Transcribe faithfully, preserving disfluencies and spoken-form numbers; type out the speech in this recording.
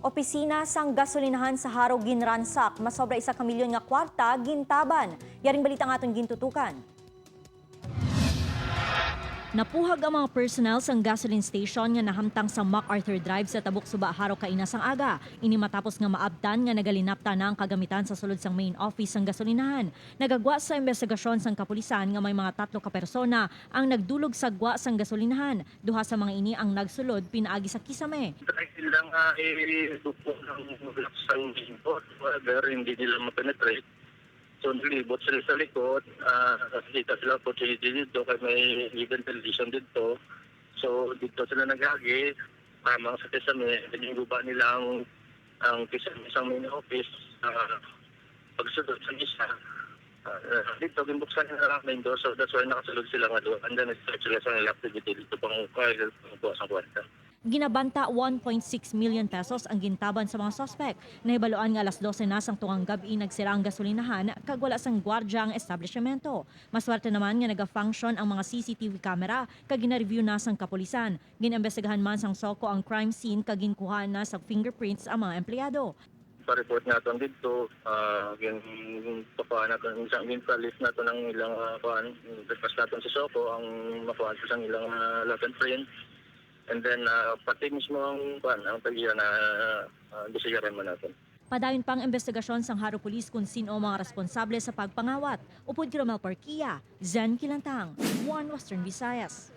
Opisina sang gasolinahan sa Jaro ginransak, masobra isa ka milyon nga kwarta gintaban. Yaring balita ang aton gintutukan. Napuhag ang mga personnel sang gasoline station nga nahamtang sa MacArthur Drive sa Tabuk Suba, Jaro kaina sang aga. Ini matapos nga maabtan nga nagalinapta na ang kagamitan sa sulod sang main office sang gasolinahan. Nagagwa sa imbestigasyon sang kapulisan nga may mga tatlo ka persona ang nagdulog sa gwa sang gasolinahan. Duha sa mga ini ang nagsulod pinaagi sa kisame. Try lang, ah, i-, i-, ng lock sang main door. However, hindi nila ma-penetrate. So, nilibot sila sa likod. Ah, nakita sila opportunity dito kay may ventilation dito. So, dito sila nagagi. Tamang sa kisame, naging guba nila ang, ang kisame sa main office. Ah, pagsulod sa isa, ah, dito, ginbuksan nila ang main door. So, that's why nakasulod sila nga doon. And then, nag-start sila sa nila activity dito pang, pang, pang, sa kwarta. Ginabanta one point six million pesos ang gintaban sa mga suspek. Nahibaluan nga alas dose na sang tungang gab-i nagsira ang gasolinahan kag wala sang gwardya ang establishmento. Maswerte naman nga naga-function ang mga C C T V camera kag gina-review na sang kapulisan. Gin-imbestigahan man sang SOCO ang crime scene kag ginkuhaan na sa fingerprints ang mga empleyado. Pa-report naton didto, ah, ginpakuha naton, sa, ginpa-list naton ang ilang, ah, kuan, request naton sa SOCO ang makuha sa ilang, ah, lock and print. And then, ah, pati mismo ang, kuan, ang tag-iya na, ah, imbestigahan man naton. Padayon pa ang imbestigasyon sang Jaro Police kung sin-o ang mga responsable sa pagpangawat. Upod kay Romel Parquia, Zen Kilantang, One Western Visayas.